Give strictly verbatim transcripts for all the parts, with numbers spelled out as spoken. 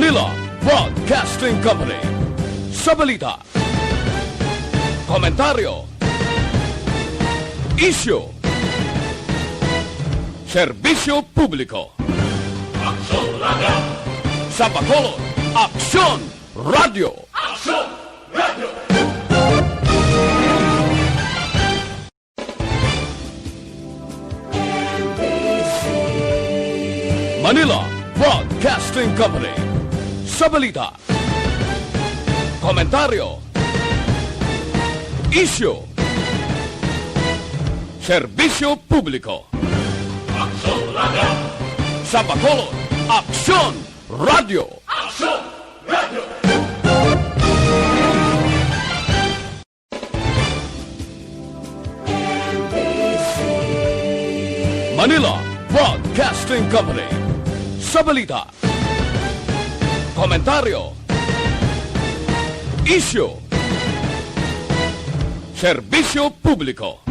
Manila Broadcasting Company. Sa balita, komentaryo, isyu, serbisyo publiko. Aksyon Radio! Sa Bacolod, Aksyon Radio! Aksyon Radio! Manila Broadcasting Company. Sa balita, komentaryo, isyu, serbisyo publiko. Aksyon Radio! Sa Bacolod, Aksyon Radio! Aksyon Radio! Manila Broadcasting Company. Sa balita, komentaryo, isyu, serbisyo publiko.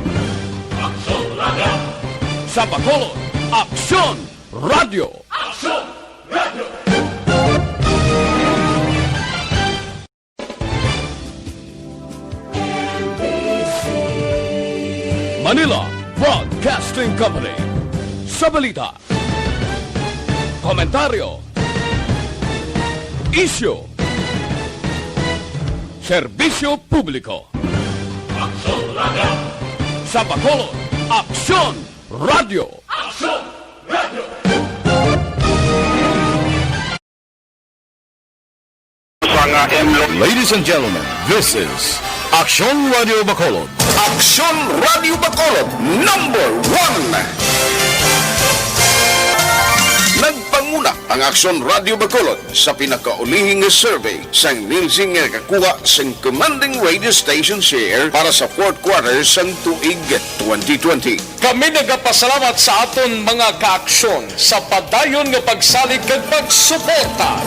Aksyon Radio! Sa Bacolod, Aksyon Radio! Aksyon Radio! Manila Broadcasting Company. Sa balita, komentaryo, isyu, serbisyo publiko. Aksyon Radio! Sa Bacolod, Aksyon Radio! Aksyon Radio! Ladies and gentlemen, this is Aksyon Radio Bacolod. Aksyon Radio Bacolod, number one. Nagpanguna ang Aksyon Radio Bacolod sa pinakaulihi nga survey sang Nielsen nga nakakuha sang commanding radio station share para sa fourth quarter sang tuig twenty twenty. Kami nagapasalamat sa aton mga kaaksyon sa padayon nga pagsalig kag pagsuporta.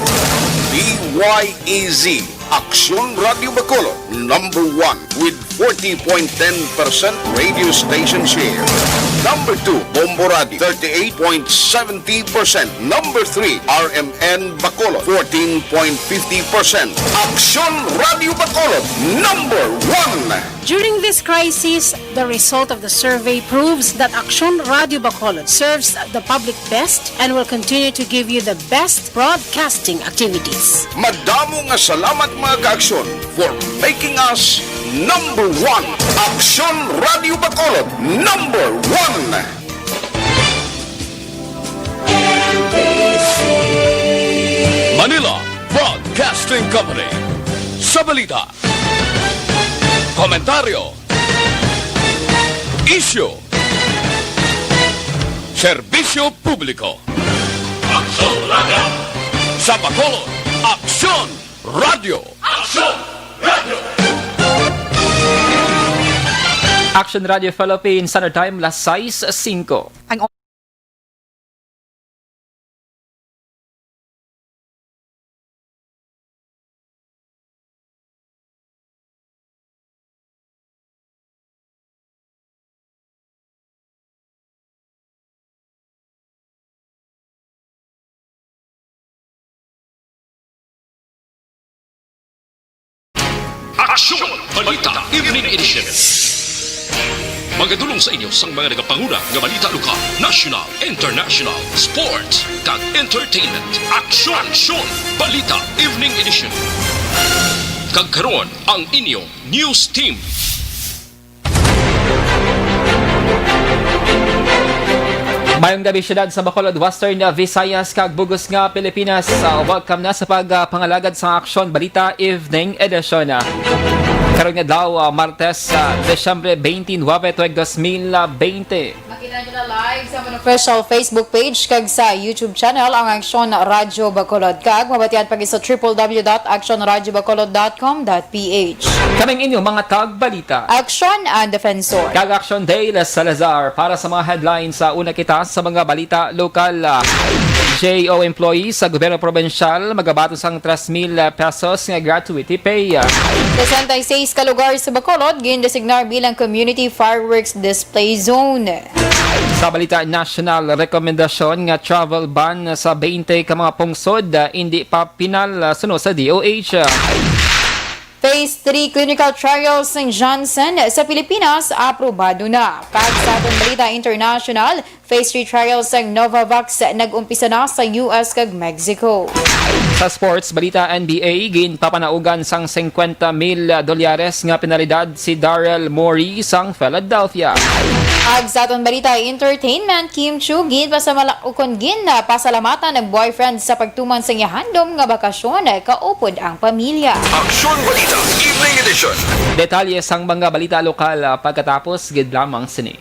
D Y E Z, Aksyon Radio Bacolod, number one with forty point ten percent radio station share. Number two, Bombo Radio, thirty-eight point seventy percent. Number three, R M N Bacolod, fourteen point fifty percent. Aksyon Radio Bacolod, number one. During this crisis, the result of the survey proves that Aksyon Radio Bacolod serves the public best and will continue to give you the best broadcasting activities. Madamo nga salamat, mga kaaksyon, for making us number one. Aksyon Radio Bacolod, number one. Manila Broadcasting Company. Sa balita, komentaryo, isyu, serbisyo publiko. Aksyon Radio! Sa Bacolod, Aksyon Radio! Aksyon Radio! Action Radio Philippines, Standard Time, las sais singko. Ang Aksyon! Balita Evening Edition. Magadulong sa inyo sang mga nagapanguna nga balita lokal, national, international, sports, kag entertainment. Aksyon! Aksyon! Balita Evening Edition. Kag karon, ang inyo news team. Mayong gabi, siyudad sa Bacolod, Western Visayas, kag bug-os nga Pilipinas. Ah, welcome na sa pagpangalagad sa Aksyon Balita Evening Edition. Ah, karon nga adlaw, ah, Martes, ah, Disyembre twenty-nine, tuig dos mil bente. Makita nyo na live sa amon official Facebook page kag sa YouTube channel ang Aksyon Radyo Bacolod. Kag mabatian pa gid sa triple W dot action radyo bacolod dot com dot P H. Kaming inyo mga tagbalita. Aksyon and Defensor. Kag Aksyon Dale Salazar. Para sa mga headlines, sa una kita sa mga balita lokal. J O employees sa gobyerno probinsyal magabaton sang tres mil pesos nga gratuity pay. Sesenta y seis ka lugar sa Bacolod gindesignar bilang community fireworks display zone. Sa balita nasyonal, rekomendasyon nga travel ban sa twenty ka mga pungsod, ah, indi pa pinal, ah, suno sa D O H. Phase three clinical trials sang Janssen sa Pilipinas aprobado na. Kag sa aton balita international, phase three trials sang Novavax nag-umpisa na sa U S kag Mexico. Sa sports balita, N B A, ginpapanaugan sang singkwenta mil dolyares nga penalidad si Daryl Morey sang Philadelphia. Ag sa aton balita entertainment, Kim Chiu ginpasamala ukon ginpasalamatan ang boyfriend sa pagtuman sang iya handom nga bakasyon kaupod ang pamilya. Aksyon Balita, Evening Edition. Detalye sang mga balita lokal, ah, pagkatapos gid lamang sini.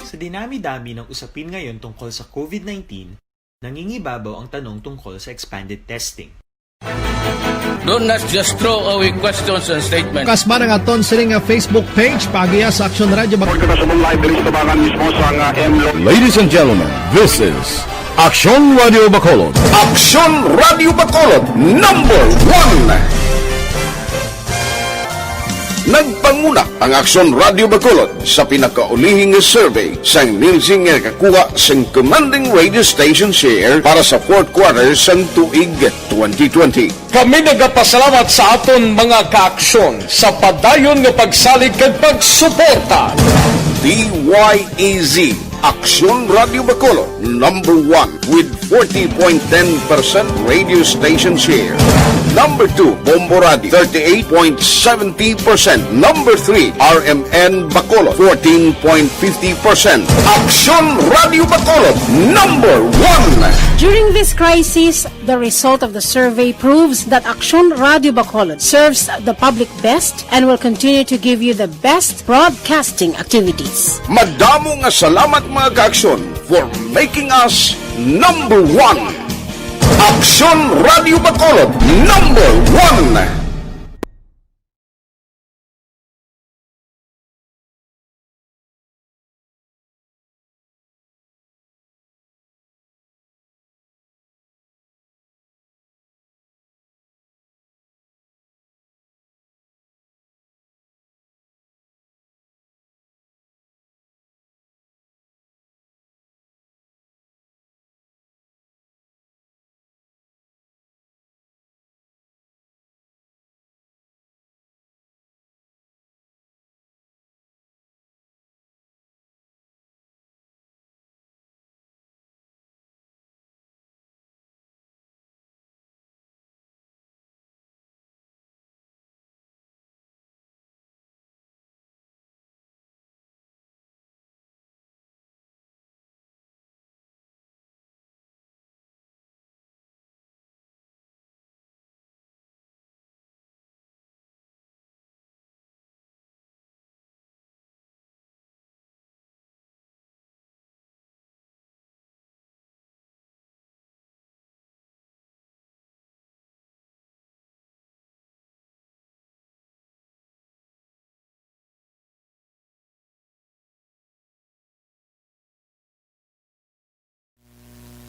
Sa dinami-dami ng usapin ngayon tungkol sa COVID nineteen, nangingibabaw ang tanong tungkol sa expanded testing. Do not just throw away questions and statements. Kasman ang aton sini nga Facebook page, paagiha sa Aksyon Radio Bacolod. Report kita sa live diri sa tubangan mismo sa nga M Lo- Ladies and gentlemen, this is Aksyon Radio Bacolod. Aksyon Radio Bacolod, number one. Nagpanguna ang Aksyon Radio Bacolod sa pinakaulihi nga survey sang Nielsen nga nakakuha sang commanding radio station share para sa fourth quarter sang tuig twenty twenty. Kami nagapasalamat sa aton mga kaaksyon sa padayon nga pagsalig kag pagsuporta. D Y E Z Aksyon Radio Bacolod, number one with forty point ten percent radio station share. Number two, Bombo Radio, thirty-eight point seventy percent. Number three, R M N Bacolod, fourteen point fifty percent. Aksyon Radio Bacolod, number one. During this crisis, the result of the survey proves that Aksyon Radio Bacolod serves the public best and will continue to give you the best broadcasting activities. Madamo nga salamat, mga ka-Aksyon, for making us number one. Aksyon Radio Bacolod, number one.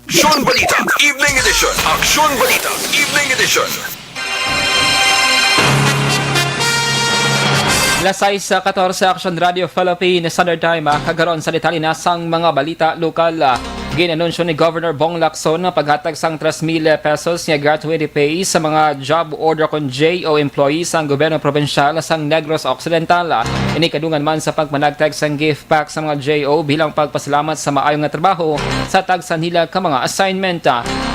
Aksyon Balita, Evening Edition. Aksyon Balita, Evening Edition. Alas sais katorse, Aksyon Radio Philippines Standard Time, ah, kagaron sa detalye na sang mga balita lokal, ah. Ginanunsyo ni Governor Bong Lacson ang paghatag sang tres mil pesos nga gratuity pay sa mga job order kon J O employees sang gobyerno probinsyal sang Negros Occidental. Ini kadungan man sa pagpanagtag sang gift pack sa mga J O bilang pagpasalamat sa maayo nga trabaho sa tagsa nila ka mga assignment.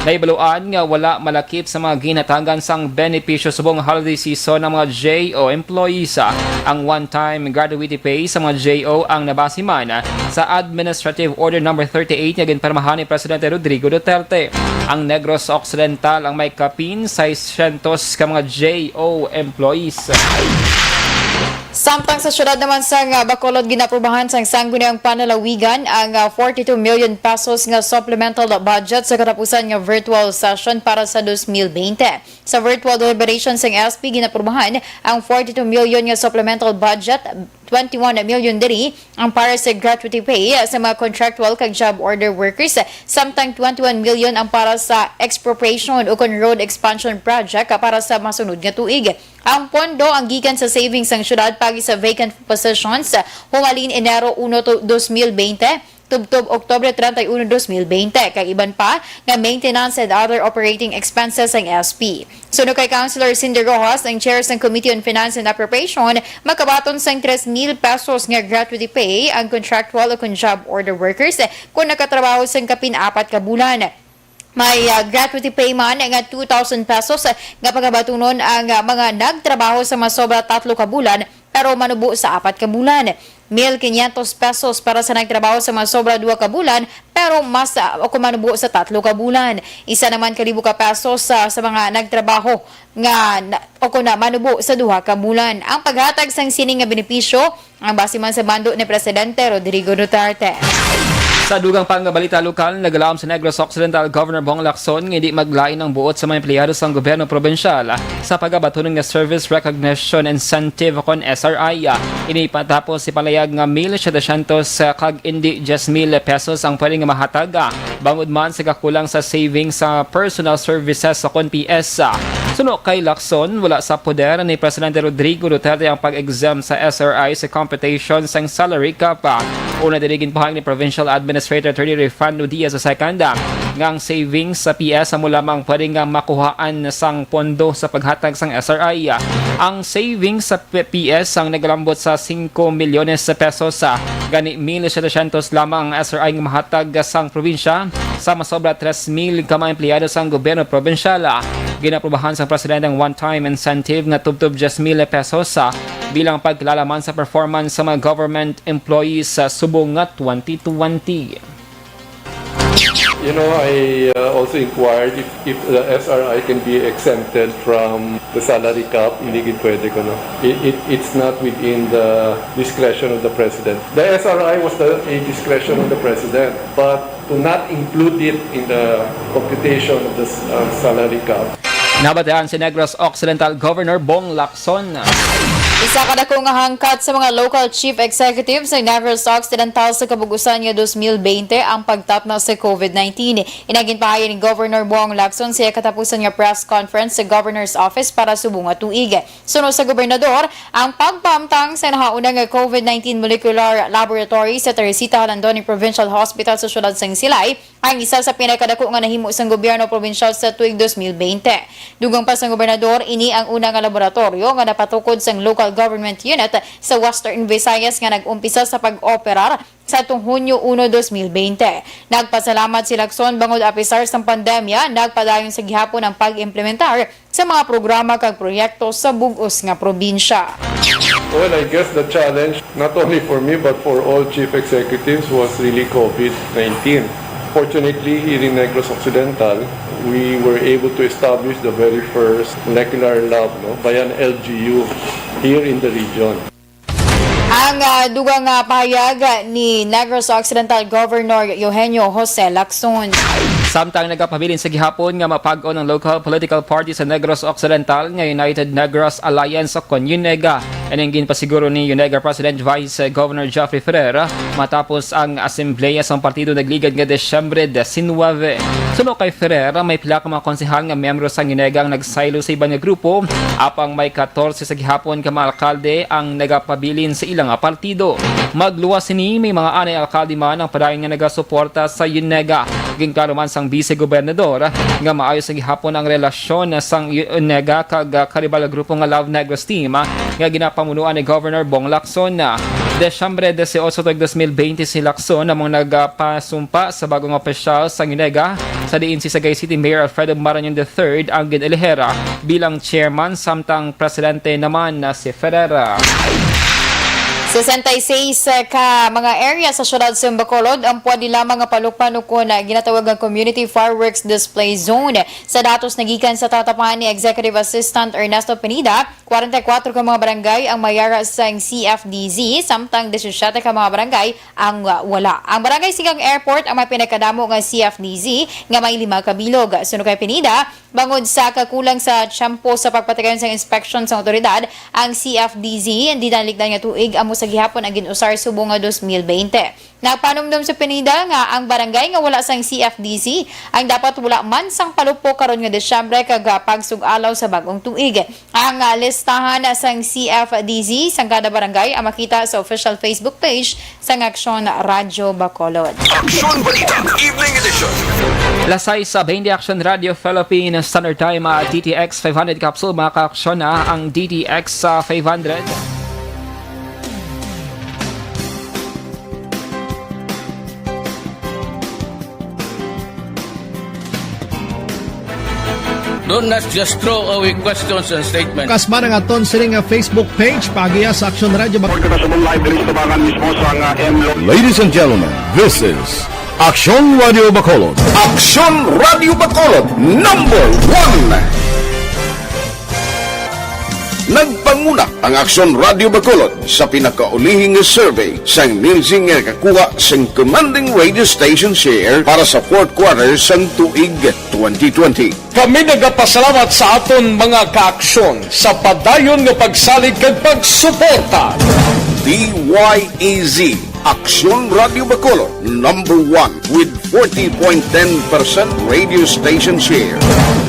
Nahibaluan nga wala malakip sa mga ginhatagan sang benepisyo subong holiday season ang mga J O employees. Ang one-time gratuity pay sa mga J O ang nabase man sa Administrative Order Number thirty-eight nga ginpirmahan ni Presidente Rodrigo Duterte. Ang Negros Occidental ang may kapin seiscientos ka mga J O employees. Samtang sa siyudad naman sang, ah, Bacolod, ginaprubahan sang Sangguniang Panlalawigan ang, ah, forty-two million pesos nga supplemental budget sa katapusan nga virtual session para sa dos mil bente. Sa virtual deliberation sang S P, ginaprubahan ang forty-two million nga supplemental budget, twenty-one million diri ang para sa gratuity pay sa mga contractual kag job order workers, samtang twenty-one million ang para sa expropriation ukon road expansion project para sa masunod nga tuig. Ang pondo ang gikan sa savings sang siyudad paagi sa vacant positions humalin Enero uno to dos mil bente tubtob Oktubre treinta y uno, dos mil bente, kag iban pa nga maintenance and other operating expenses sang S P. Suno kay Councilor Cindy Rojas, ang chair sang Committee on Finance and Appropriation, makabaton sang tres mil pesos nga gratuity pay ang contractual o kon job order workers kon nakatrabaho sang kapin apat ka bulan. May, ah, gratuity pay man nga two thousand pesos nga pagabatunon ang, ah, mga nagtrabaho sa masobra tatlo ka bulan pero manubo sa apat ka bulan. Mil quinientos pesos para sa nagtrabaho sa masobra duha ka bulan pero mas, ah, o kon manubo sa tatlo ka bulan. Isa naman ka libo ka pesos sa, sa mga nagtrabaho nga na, o kon na manubo sa duha ka bulan. Ang paghatag sang sini nga benepisyo ang base man sa mando ni Presidente Rodrigo Duterte. Sa dugang pa nga balita lokal, nagalaom sa Negros Occidental Governor Bong Lacson nga hindi maglain ang buot sa mga empleyado sang gobyerno probinsyal sa pagabatunon nga Service Recognition Incentive kon S R I. Ini matapos ipalayag nga mil setecientos kag indi diyes mil pesos ang pwede nga mahatag, bangod man sa kakulang sa savings sa personal services kon P S. Suno kay Lacson, wala sa poder ni Presidente Rodrigo Duterte ang pag-exempt sa S R I sa computation sang salary cap. Una diri, ginpahayag ni Provincial Administrator Attorney Rayfando Diaz the second nga ang savings sa P S amo lamang pwede nga makuhaan sang pondo sa paghatag sang S R I. Ang savings sa P-, P S ang nagalambot sa singko milyones sa pesos, ah, Gani, mil setecientos lamang ang S R I nga mahatag sang probinsya sa masobra tres mil ka mga empleyado sang gobyerno probinsyal. Ginaprubahan sang presidente ang one-time incentive nga tubtob diyes mil pesos, ah, bilang pagkilala man sa performance sa mga government employees sa subong nga twenty twenty. You know, I uh, also inquired if, if the S R I can be exempted from the salary cap. Hindi gid pwede ko, no? It, it, it's not within the discretion of the president. The S R I was the a discretion of the president, but to not include it in the computation of the s- uh, salary cap. Nabatian si Negros Occidental Governor Bong Lacson. Isa ka dako nga hangkat sa mga local chief executives sa Negros Occidental sa kabug-usan nga dos mil bente ang pagtapna sa COVID nineteen. Inagin pahayan ni Governor Bong Lacson sa katapusan nga press conference sa Governor's Office para subong nga tuig. Suno sa gobernador, ang pagpamtang sa nahauna nga COVID nineteen molecular laboratory sa Teresita Jalandoni Provincial Hospital sa siyudad sang Silay ang isa sa pinakadako nga nahimo sang gobyerno probinsyal sa tuig dos mil bente. Dugang pa sang gobernador, ini ang una nga laboratoryo nga napatukod sang local government unit sa Western Visayas nga nag-umpisa sa pag-operar sa atong Hunyo uno, dos mil bente. Nagpasalamat si Lacson bangod apisar sang pandemya, nagpadayon sa gihapon ang pag-implementar sa mga programa kag proyekto sa bug-os nga probinsya. Well, I guess the challenge, not only for me, but for all chief executives, was really COVID nineteen. Fortunately, here in Negros Occidental, we were able to establish the very first molecular lab, no, by an L G U here in the region. Ang uh, dugang uh, pahayag ni Negros Occidental Governor Eugenio Jose Lacson. Samtang nagapabilin sa gihapon nga mapag-on ang local political party sa Negros Occidental nga United Negros Alliance o kon UNEGA. Ining ginpasiguro ni UNEGA President Vice Governor Geoffrey Ferrer matapos ang asembleya sang partido nagligad nga Desyembre diecinuebe. Suno kay Ferrer, may pila ka mga konsehal nga miyembro sang UNEGA ang nagsaylo sa iban nga grupo, apang may katorse sa gihapon ka mga alkalde ang nagapabilin sa ilang partido. Magluwas sini, may mga anay alkalde man ang padayon nga nagasuporta sa UNEGA. Ginklaro man sang Vice Gobernador nga maayo sa gihapon ang relasyon sang UNEGA kag karibal grupo nga Love Negros Team nga ginapamunuan ni Governor Bong Lacson. Desyembre dieciocho tuig dos mil bente, si Lacson amo ang nagapasumpa sa bagong opisyal sang UNEGA, sa diin si Sagay City Mayor Alfredo Marañon the third ang gin-elihera bilang chairman, samtang presidente naman na si Ferrer. Sesenta y seis ka mga area sa siyudad sa Bacolod ang pwede lamang nga palukpan ukon ginatawag nga community fireworks display zone. Sa datos nagikan sa tatapan ni Executive Assistant Ernesto Pineda, kwarenta y kwatro ka mga barangay ang may ara sang C F D Z, samtang disisiete ka mga barangay ang wala. Ang Barangay Sigang Airport ang may pinakadamo nga C F D Z nga may lima ka bilog. Suno kay Pineda, bangod sa kakulang sa tiyempo sa pagpatigayon sang inspeksyon sang awtoridad, ang C F D Z, ang dinaligdan nga tuig amo sa gihapon ang gin-usar subong nga dos mil bente. Nagpanumdom si Pineda nga ang barangay nga wala sang C F D Z ang dapat wala man sang palupok karon nga Disyembre kag, ah, pagsug-alaw sa bag-ong tuig. Ang, ah, listahan sang C F D Z sang kada barangay ang makita sa official Facebook page sang Aksyon Radyo Bacolod. Aksyon Balita, Evening Edition. Alas sais sa twenty, Aksyon Radio Philippines Standard Time, ah, D T X five hundred capsule, mga kaaksyon, ah, ang D T X, ah, five hundred. Do not just throw away questions and statements. Kasma nga aton sini nga Facebook page, paagiya sa Aksyon Radyo Bacolod. Kita sa live diri sa tabangan mismo sang, ah, M L O. Ladies and gentlemen, this is Aksyon Radio Bacolod. Aksyon Radio Bacolod, number one. Nagpanguna ang Aksyon Radio Bacolod sa pinakaulihi nga survey sang Nielsen nga nakakuha sang commanding radio station share para sa fourth quarter sang tuig twenty twenty. Kami nagapasalamat sa aton mga kaaksyon sa padayon nga pagsalig kag pagsuporta. D Y E Z, Aksyon Radio Bacolod, number one with forty point ten percent radio station share.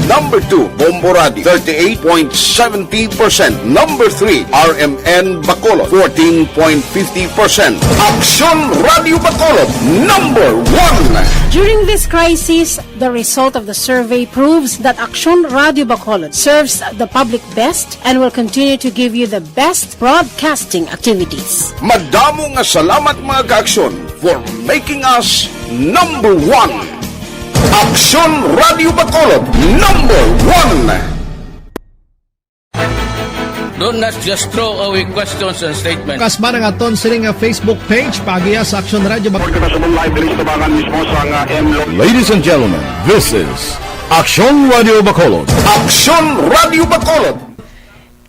Number two, Bombo Radio, thirty-eight point seventy percent. Number three, R M N Bacolod, fourteen point fifty percent. Aksyon Radio Bacolod, number one. During this crisis, the result of the survey proves that Aksyon Radio Bacolod serves the public best and will continue to give you the best broadcasting activities. Madamo nga salamat, mga kaaksyon, for making us number one. Aksyon Radio Bacolod, number one. Don't not just throw away questions and statements. Kasba nga aton sini nga Facebook page, paagiya sa Aksyon Radio Bacolod. Kita sa live diri sa tabangan mismo sa nga M Lo- Ladies and gentlemen, this is Aksyon Radio Bacolod. Aksyon Radio Bacolod.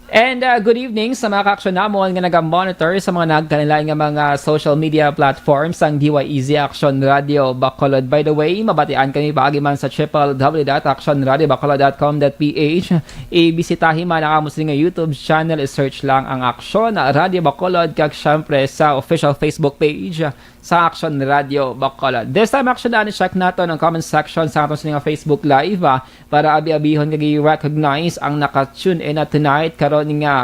And, uh, good evening sa mga kaaksyon namon nga naga-monitor sa mga nagkalain-lain nga mga social media platforms sang D Y E Z Aksyon Radio Bacolod. By the way, mabatian kami paagi man sa triple W dot action radio bacolod dot com dot P H. Ibisitahi man ang amo sini nga YouTube channel, i-search lang ang Aksyon Radio Bacolod, kag syempre sa official Facebook page sa Aksyon Radio Bacolod. This time, Aksyon, ani, check naton ang comment section sa aton sini nga Facebook Live, ah, para abi-abihon kag i-recognize ang naka-tune in na tonight, karon nga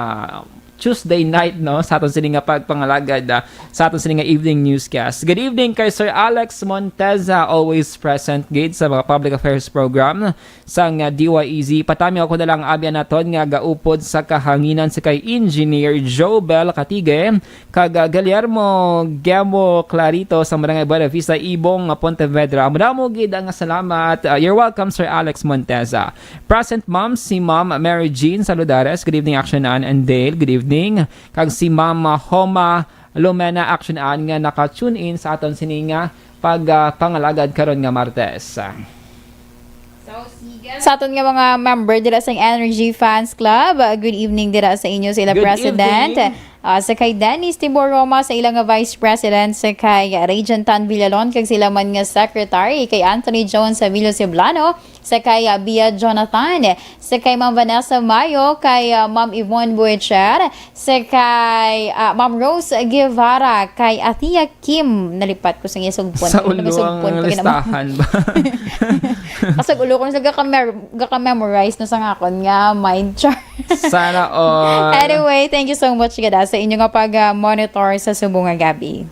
Tuesday night, no, sa aton sini nga pagpangalagad, ah, sa aton sini nga evening newscast. Good evening kay Sir Alex Monteza, always present gid sa mga public affairs program sang, ah, D Y E Z. Patami ako na lang abyan naton nga gaupod sa kahanginan si kay Engineer Jobel Katige kag, ah, Guillermo Gemo Clarito sa Barangay Buena Vista, Ibong, ah, Pontevedra. Madamo gid ang salamat. Ah, you're welcome, Sir Alex Monteza. Present, ma'am, si Ma'am Mary Jean Saludares. Good evening, Action Ann and Dale. Good evening. Kag si Ma'am, ah, Homa Lumena, Action Ann, nga naka-tune in sa aton sini nga pag, ah, pangalagad karon nga Martes. Sa aton nga mga member dira sa Energy Fans Club, ah, good evening dira sa inyo, sa ila Good president, evening. Ah, sa kay Dennis Tibor Roma, sa ila nga vice president, sa kay Regent Tan Villalon, kag sa ila man nga secretary, kay Anthony Jones Savillo Ceblano, sa kay, ah, Bia Jonathan, sa kay Ma'am Vanessa Mayo, kay, ah, Ma'am Yvonne Buecher, sa kay, ah, Ma'am Rose Guevara, kay Athea Kim, nalipat ko sa iya sugpon. Sa Ano ba ulo ang sugpon ko, kinama- listahan ba? Kasag ulo ko, nasa gaka-mer-, gaka-memorize na sa ngakon nga mind chart. Sana all. Anyway, thank you so much, gada, sa inyo nga pag, ah, monitor sa subong nga gabi.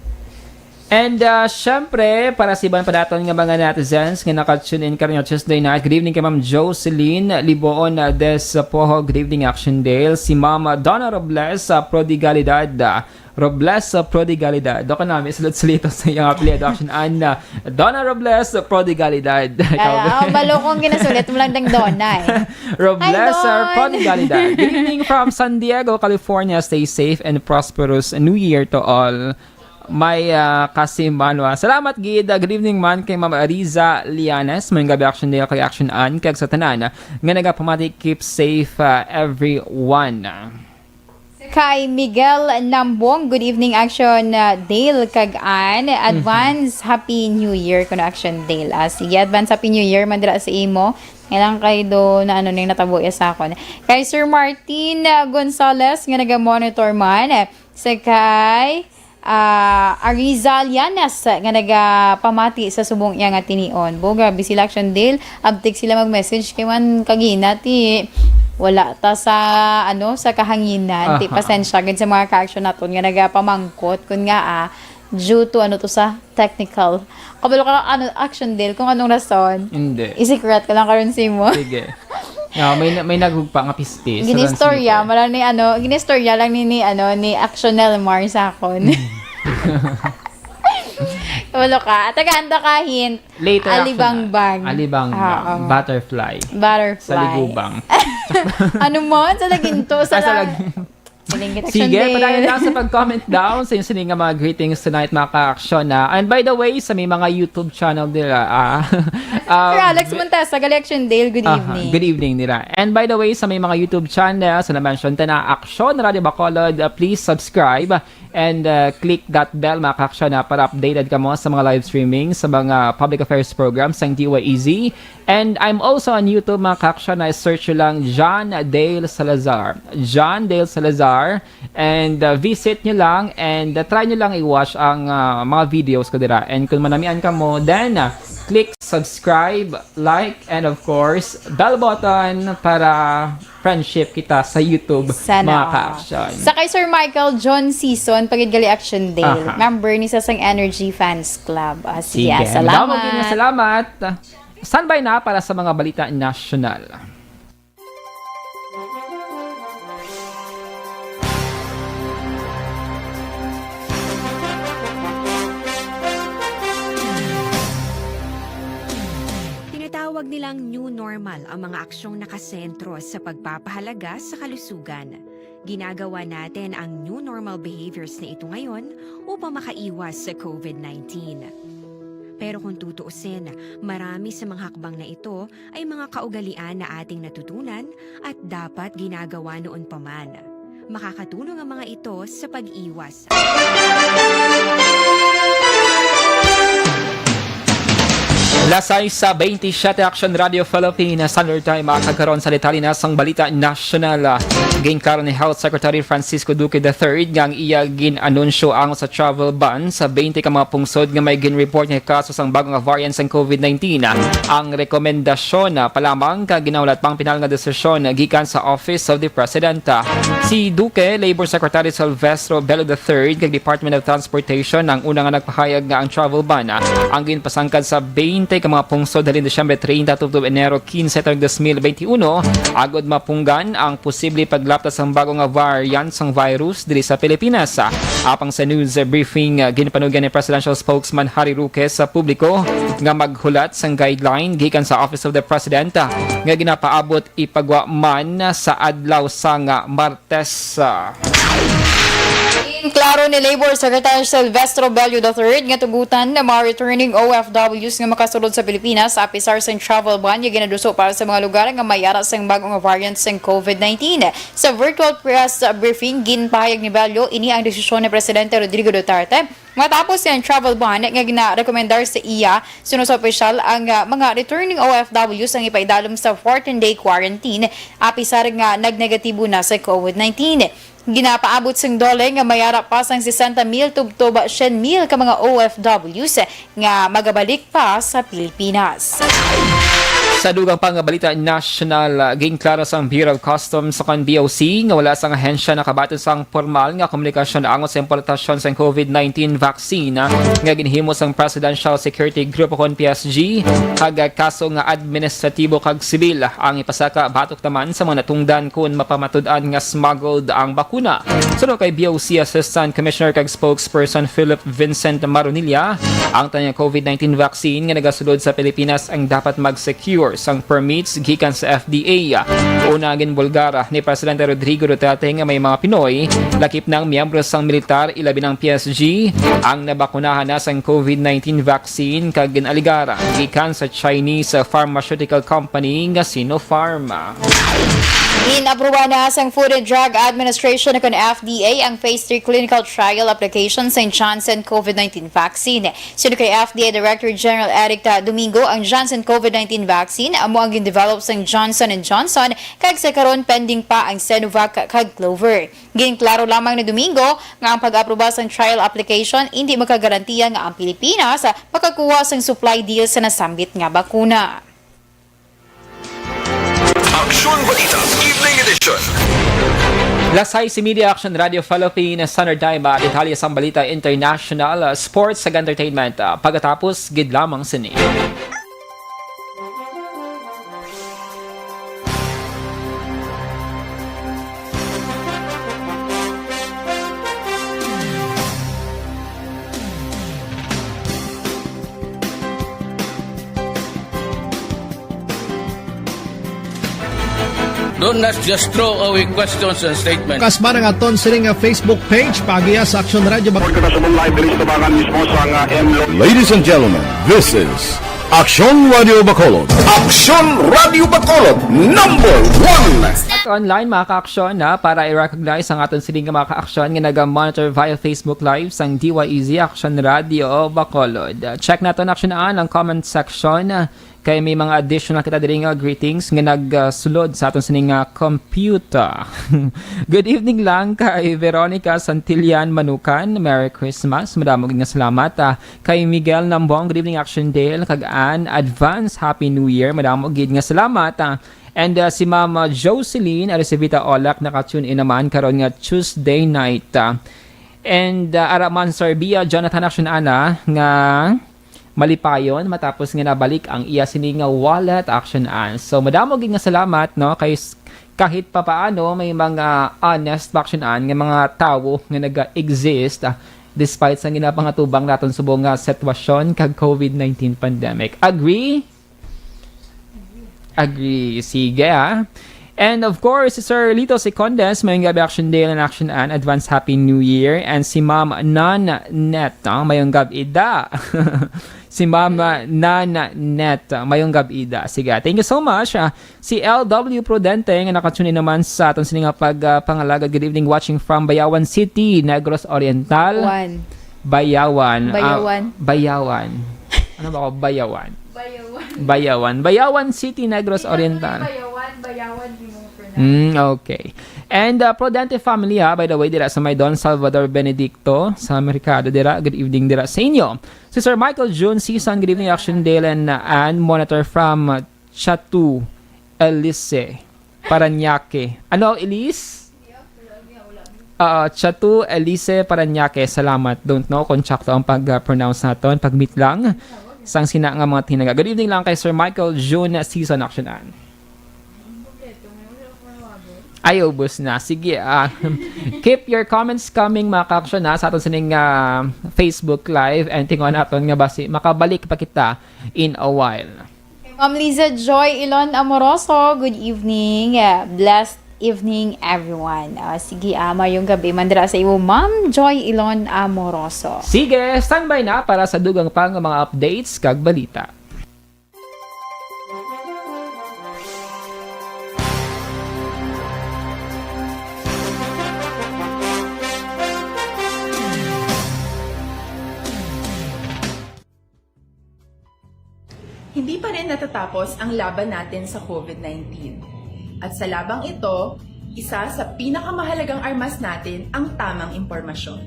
And, ah, syempre, para sa iban pa naton nga mga netizens nga naka-tune in karon nga Tuesday night, good evening kay Ma'am Jocelyn Liboon, ah, des Poho, good evening, Action Dale. Si Ma'am, ah, Donna Robles, ah, Prodigalidad, ah, Robles, ah, Prodigalidad. Ako na, may sulit-sulito sa iyang apelyido, Action Ann, ah, Donna Robles, ah, Prodigalidad. Ikaw, Ah, ang balo kong ginasulit mo lang dang Donna, eh. Robles, Hi, ah, Don. Prodigalidad. Good evening from San Diego, California. Stay safe and prosperous New Year to all. May, ah, kasimanwa. Salamat gid. Ah, good evening man kay Ma'am Ariza Lianes. Mayong gabi, Action Dale, kay Action Ann, kag sa tanan nga nagapamati, keep safe, ah, everyone. Kay Miguel Nambong, good evening, Action, ah, Dale kag Ann. Advance Happy New Year kuno, Action Dale. Ah, sige, advance Happy New Year man dira sa imo. Ngayon lang kay do na ano ning natabo ya sa akon. Kay Sir Martin, ah, Gonzales nga naga-monitor man. Sa kay, ah, Ariza Llanes nga nagapamati sa subong iya nga tinion. Bo, grabe sila, Action Dale. Abtik sila mag-message kay man kagina ti wala ta sa, ano, sa kahanginan. Ti Aha. pasensya gid sa mga ka-action naton nga nagapamangkot kun nga, ah, due to, ano to, sa technical. Kabalo ka, ano, Action Dale, kung anong rason. Hindi. I-secret ko lang karon sa imo. Sige. Ah, may na-, may naghugpa nga pispis. Ginistorya, Sa malang ni, ano, ginistorya lang ni, ni, ano, ni Action Nelmar sa akon. Wala ka. Tagaan ta ka hint. Later, Action Alibangbang. Alibangbang. Ah, oo. Butterfly. Butterfly. Sa ligubang. Ano mo? Sa laginto, sa Ah, sa lang- lag- Galing kita, Sige, Action Dale. Padayon lang sa pag-comment down sa inyo sini nga mga greetings tonight, mga ka-action, ah. And by the way, sa may mga YouTube channel nila, ah, um, Sir Alex Montesa, gali, Action Dale, good Aha, evening. Good evening nila. And by the way, sa may mga YouTube channel, sa na-mention ta na, Action Radio Bacolod, ah, please subscribe and, ah, click that bell, mga ka-action, ah, para updated kamo sa mga live streaming sa mga public affairs programs sang D Y E Z. And I'm also on YouTube, mga ka-action, ah, search nyo lang John Dale Salazar. John Dale Salazar. And, uh, visit nyo lang and, uh, try nyo lang i-watch ang, uh, mga videos ko dira. And kung manamian kamo, then, uh, click subscribe, like, and of course, bell button para friendship kita sa YouTube, Sana mga all. Ka-action. Sa kay Sir Michael John Season, pagid gali Action Dale, Aha. Member ni sa sang Energy Fans Club. Ah, sige, Sige, salamat. Madamo gid nga salamat. Standby na para sa mga balita nasyonal. Tinatawag nilang new normal ang mga aksyong nakasentro sa pagpapahalaga sa kalusugan. Ginagawa natin ang new normal behaviors na ito ngayon upang makaiwas sa covid nineteen. Pero kung tutuusin, marami sa mga hakbang na ito ay mga kaugalian na ating natutunan at dapat ginagawa noon pa man. Makakatulong ang mga ito sa pag-iwas. Alas sais sa twenty-seven, Action Radio Philippines Standard Time. Makakaroon sa detalye na sang balita nasyonal. Ah, ginklaro ni Health Secretary Francisco Duque the third nga ang iya gin-anunsyo ang sa travel ban sa twenty ka mga pungsod nga may gin-report nga kaso sang bago nga variant sang covid nineteen. Ang rekomendasyon, ah, pa lamang kag ginahulat pang pinal nga desisyon gikan sa Office of the President. Ah, si Duque, Labor Secretary Silvestro Bello the third, kag Department of Transportation ang una nga nagpahayag nga ang travel ban, ah, ang ginpasangkad sa twenty ka mga pungsod halin Disyembre treinta tubtob Enero quince, taong dos mil veintiuno, agod mapunggan ang posible paglapta sang bago nga variant sang virus diri sa Pilipinas. Apang sa news briefing, ah, ginpanugyan ni Presidential Spokesman Harry Roque sa publiko nga maghulat sang guideline gikan sa Office of the President, ah, nga ginapaabot ipagwa man sa adlaw sang, ah, Martes. Ginklaro ni Labor Secretary Silvestro Bello the third nga tugutan ang mga returning O F Ws nga makasulod sa Pilipinas, apisar sang travel ban nga ginaduso para sa mga lugar nga may ara sang bag-o nga variant sang covid nineteen. Sa virtual press briefing, ginpahayag ni Bello ini ang desisyon ni Presidente Rodrigo Duterte matapos ang travel ban nga ginarekomendar sa iya suno sa opisyal ang, ah, mga returning O F Ws ang ipaidalom sa fourteen-day quarantine, apisar nga nagnegatibo na sa covid nineteen. Ginapaabot sang DOLE nga may ara pa sang sesenta mil tubtob syen mil ka mga O F Ws nga magabalik pa sa Pilipinas. Sa dugang pa nga balita nasyonal, ah, ginklaro sang Bureau of Customs o kon B O C nga wala sang ahensya nakabaton sang pormal nga komunikasyon angot sa importasyon sang covid nineteen vaccine, ah, nga ginhimo sang Presidential Security Group o kon P S G, kag, ah, kaso nga administratibo kag sibil ang ipasaka batok naman sa mga natungdan kon mapamatud-an nga smuggled ang bakuna. Suno kay B O C Assistant Commissioner kag Spokesperson Philip Vincent Maronilla, ang tanan nga covid nineteen vaccine nga nagasulod sa Pilipinas ang dapat mag-secure sang permits gikan sa F D A. Una, ginbulgar ni Presidente Rodrigo Duterte nga may mga Pinoy, lakip na ang miyembro sang militar, ilabi na ang P S G, ang nabakunahan na sang covid nineteen vaccine kag gin-aligar gikan sa Chinese pharmaceutical company nga Sinopharm. Gin-apruba na sang Food and Drug Administration o kon F D A ang phase three clinical trial application sang Johnson covid nineteen vaccine. Suno kay F D A Director General Eric Ta Domingo, ang Johnson covid nineteen vaccine amo ang gin-develop sang Johnson and Johnson kag sa karon pending pa ang Sinovac kag Clover. Ginklaro lamang ni Domingo nga ang pag-aproba sang trial application indi magagarantiya nga ang Pilipinas makakuha sang supply deal sa nasambit nga bakuna. Aksyon Balita, Evening Edition. Alas sais y media, Action Radio Philippines Standard Time. Ah, detalye sang balita international, ah, sports, kag entertainment, ah, pagkatapos gid lamang sini. Don't not just throw away questions and statements. Kasman ang aton sini nga Facebook page, paagiha sa Action Radio Bacolod. Report kita sa live diri sa tubangan mismo sa nga M Lo- Ladies and gentlemen, this is Action Radio Bacolod. Action Radio Bacolod, number one. At online, mga ka-aksyon, na para i-recognize ang aton sini nga mga ka-aksyon nga naga-monitor via Facebook Live sang D Y E Z Action Radio Bacolod. Check naton, aksyonan ang comment section. Kay may mga additional kita diri nga greetings nga nagsulod sa aton sini nga computer. Good evening lang kay Veronica Santillan Manukan. Merry Christmas. Madamo gid nga salamat. Ah, kay Miguel Nambong, good evening, Action Dale. Kag Ann, advance Happy New Year. Madamo gid nga salamat. Ah, And, uh, si Mama Jocelyn Arcevita Olak naka-tune in naman karon nga Tuesday night. Uh, and, uh, ara man, Sir Bia Jonathan Action Ana nga malipayon matapos nga nabalik ang iya sini nga wallet, Action An. So, madamo gid nga salamat, no, kay s-, kahit papaano may mga honest, Action An, nga mga tawo nga naga-exist, ah, despite sa ginapangatubang naton subong nga sitwasyon kag covid nineteen pandemic. Agree? Agree. Sige, ah. And of course, si Sir Lito Secondes, mayong gabi, Action Dale and Action An, advance Happy New Year. And si Ma'am Nan Net, ah, mayong gabi da. Si Ma'am, ah, Nan Net, ah, mayong gabi da. Sige, thank you so much. Ah, si L W Prudente nga naka-tune in naman sa aton sini nga pag, ah, pangalagad. Good evening, watching from Bayawan City, Negros Oriental. One. Bayawan. Ah, Bayawan. Bayawan. Ano ba ako? Bayawan. Bayawan. Bayawan. Bayawan City, Negros Oriental. Bayawan, Bayawan, di mo pronounce. Mm, okay. And, uh, Prudente family, ha, by the way, dira sa may Don Salvador Benedicto, sa Mercado, dira. Good evening, dira sa inyo. Si Sir Michael June Season, good evening, Action Dale and, uh, Ann, monitor from, uh, Chatu, Elise, Parañaque. Ano, Elise? Ah, Chatu Elise Parañaque, salamat. Don't know kung tsakto ang pag-pronounce naton, pag-meet lang. Sang sina nga mga tinaga. Good evening lang kay Sir Michael June Season, Action An. Ay, ubos na. Sige, ah, keep your comments coming, mga ka-action, ha, sa aton sining, ah, Facebook Live, and tingnan naton nga basi makabalik pa kita in a while. Ma'am Liza Joy Ilon Amoroso, good evening. Ah, blessed evening, everyone. Ah, sige, ah, mayong gabi man dira sa imo, Ma'am Joy Ilon Amoroso. Sige, standby na para sa dugang pa nga mga updates kag balita. Hindi pa rin natatapos ang laban natin sa covid nineteen. At sa labang ito, isa sa pinakamahalagang armas natin ang tamang impormasyon.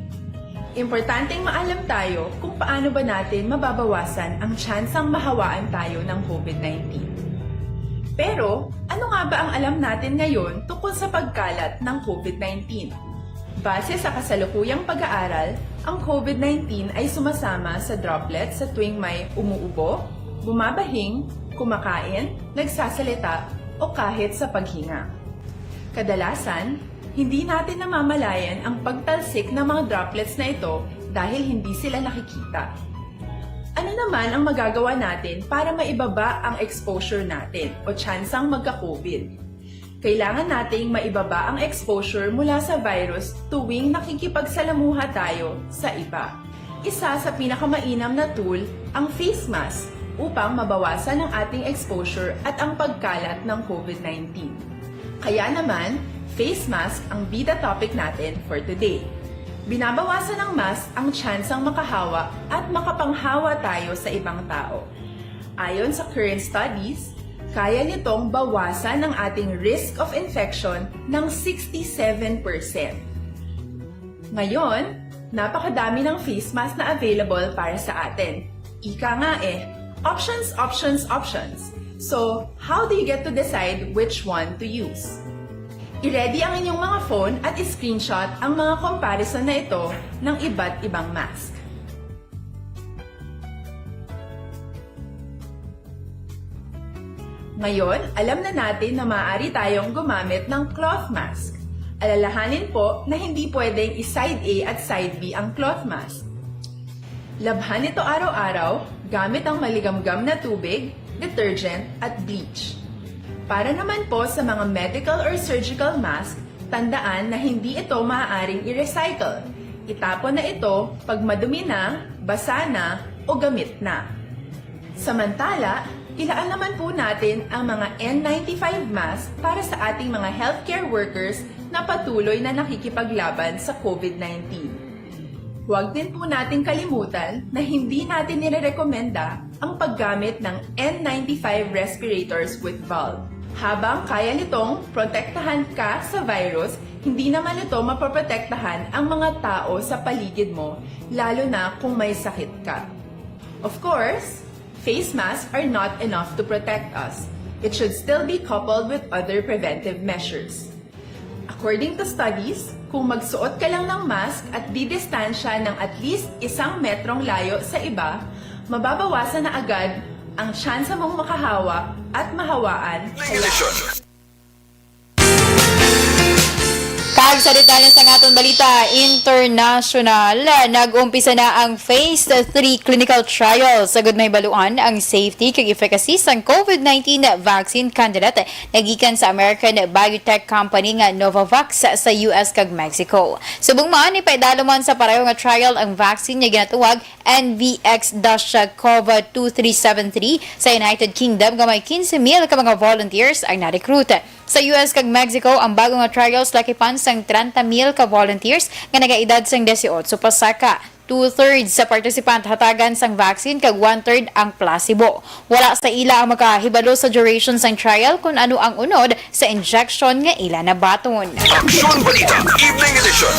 Importanteng maalam tayo kung paano ba natin mababawasan ang tsansang mahawaan tayo ng covid nineteen. Pero, ano nga ba ang alam natin ngayon tungkol sa pagkalat ng covid nineteen? Base sa kasalukuyang pag-aaral, ang covid nineteen ay sumasama sa droplets sa tuwing may umuubo, bumabahing, kumakain, nagsasalita, o kahit sa paghinga. Kadalasan, hindi natin namamalayan ang pagtalsik ng mga droplets na ito dahil hindi sila nakikita. Ano naman ang magagawa natin para maibaba ang exposure natin o tsansang magka-covid? Kailangan nating maibaba ang exposure mula sa virus tuwing nakikipagsalamuha tayo sa iba. Isa sa pinakamainam na tool ang face mask upang mabawasan ang ating exposure at ang pagkalat ng covid nineteen. Kaya naman, face mask ang bida topic natin for today. Binabawasan ng mask ang tsansang makahawa at makapanghawa tayo sa ibang tao. Ayon sa current studies, kaya nitong bawasan ang ating risk of infection ng sixty-seven percent. Ngayon, napakadami ng face mask na available para sa atin. Ika nga eh, options, options, options. So, how do you get to decide which one to use? I-ready ang inyong mga phone at i-screenshot ang mga comparison na ito ng iba't ibang mask. Ngayon, alam na natin na maaari tayong gumamit ng cloth mask. Alalahanin po na hindi pwedeng i-side A at side B ang cloth mask. Labhan ito araw-araw gamit ang maligamgam na tubig, detergent, at bleach. Para naman po sa mga medical or surgical mask, tandaan na hindi ito maaaring i-recycle. Itapon na ito pag madumi na, basa na, o gamit na. Samantala, ilaan naman po natin ang mga N ninety-five mask para sa ating mga healthcare workers na patuloy na nakikipaglaban sa covid nineteen. Huwag din po nating kalimutan na hindi natin nirerekomenda ang paggamit ng N ninety-five respirators with valve. Habang kaya nitong protektahan ka sa virus, hindi naman ito mapoprotektahan ang mga tao sa paligid mo, lalo na kung may sakit ka. Of course, face masks are not enough to protect us. It should still be coupled with other preventive measures. According to studies, kung magsuot ka lang ng mask at didistansya ng at least isang metrong layo sa iba, mababawasan na agad ang tsansa mong makahawa at mahawaan. Kag sa detalye sa aton balita internasyonal, nag-umpisa na ang phase three clinical trial sa gud mahibaluan ang safety kag efficacy sang COVID nineteen vaccine candidate nga gikan sa American biotech company nga Novavax sa U S kag Mexico. Subong man, ipaidalom man sa pareho nga trial ang vaccine nga ginatawag N V X dash COVA two three seven three sa United Kingdom nga may quince mil ka mga volunteers ang na-recruit. Sa U S kag Mexico, ang bago nga trials lakipan sang treinta mil ka volunteers nga nagaedad sang dieciocho pasaka. Two-thirds sa participant hatagan sang vaccine kag one-third ang placebo. Wala sa ila ang makahibalo sa duration sang trial kun ano ang unod sa injection nga ila nabaton. Aksyon Balita, Evening Edition.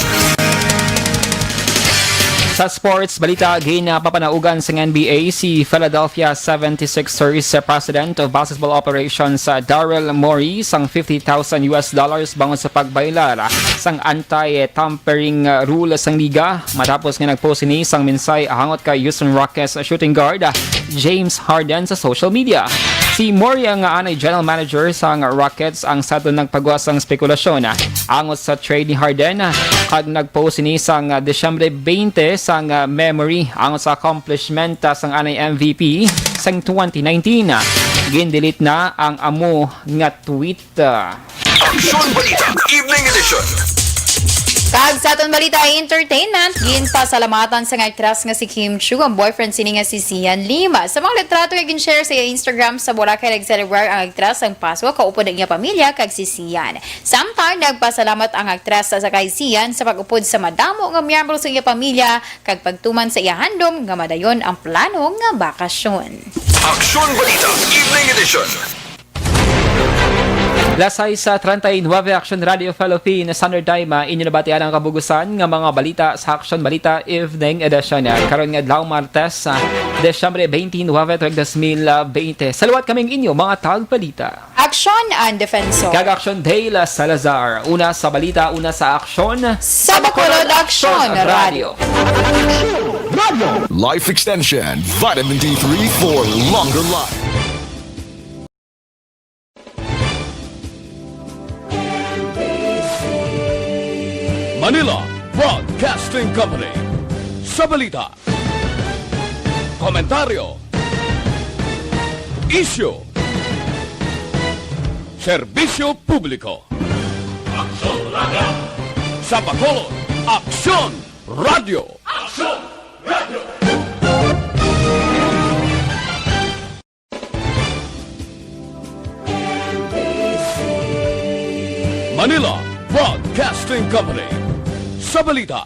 Sa sports balita, ginapapanaugan sang N B A si Philadelphia seventy-sixers President of Basketball Operations, uh, Daryl Morey, sang fifty thousand U S dollars bangod sa pagbaylar sang anti-tampering, uh, rule sang liga, matapos nga nag-post ini sang mensahe hangot kay Houston Rockets shooting guard, uh, James Harden sa social media. Si Morey ang, uh, anay general manager sang Rockets ang sadto nagpagwa sang spekulasyon, uh, angot sa trade ni Harden, uh, kag nag-post ini sang, uh, Disyembre twenty sang, uh, memory angot sa accomplishment, uh, sang anay M V P sang twenty nineteen. Uh, gin-delete na ang amo nga tweet. Uh, Aksyon Balita, Evening Edition. Kag sa aton balita entertainment, ginpasalamatan sang aktris nga si Kim Chiu ang boyfriend sini nga si Sian Lim. Sa mga litrato nga gin-share sa iya Instagram, sa Boracay nag-celebrate ang aktris sang Pasko kaupod ang iya pamilya kag si Sian. Samtang nagpasalamat ang aktris sa kay Sian sa pag-upod sa madamo nga miyembro sa iya pamilya kag pagtuman sa iya handom nga madayon ang plano nga bakasyon. Aksyon Balita, Evening Edition. Las sais treinta y nueve, Aksyon Radio Philippines, Sandro Daima, inyo nabatian ang kabugusan nga mga balita sa Aksyon Balita Evening Edition. Karon nga adlaw, Martes, ah, Desyembre twenty-nine, tuig dos mil bente. Sa liwat kami ang inyo mga tagbalita. Aksyon and Defensor. Kag Aksyon Dale Salazar. Una sa balita, una sa aksyon. Sa Bacolod, Aksyon Radio. Life Extension, Vitamin D three for longer life. Manila Broadcasting Company. Sa balita, komentaryo, isyu, serbisyo publiko. Aksyon Radio. Sa Bacolod, Aksyon Radio. Aksyon Radio. Manila Broadcasting Company. Sa balita,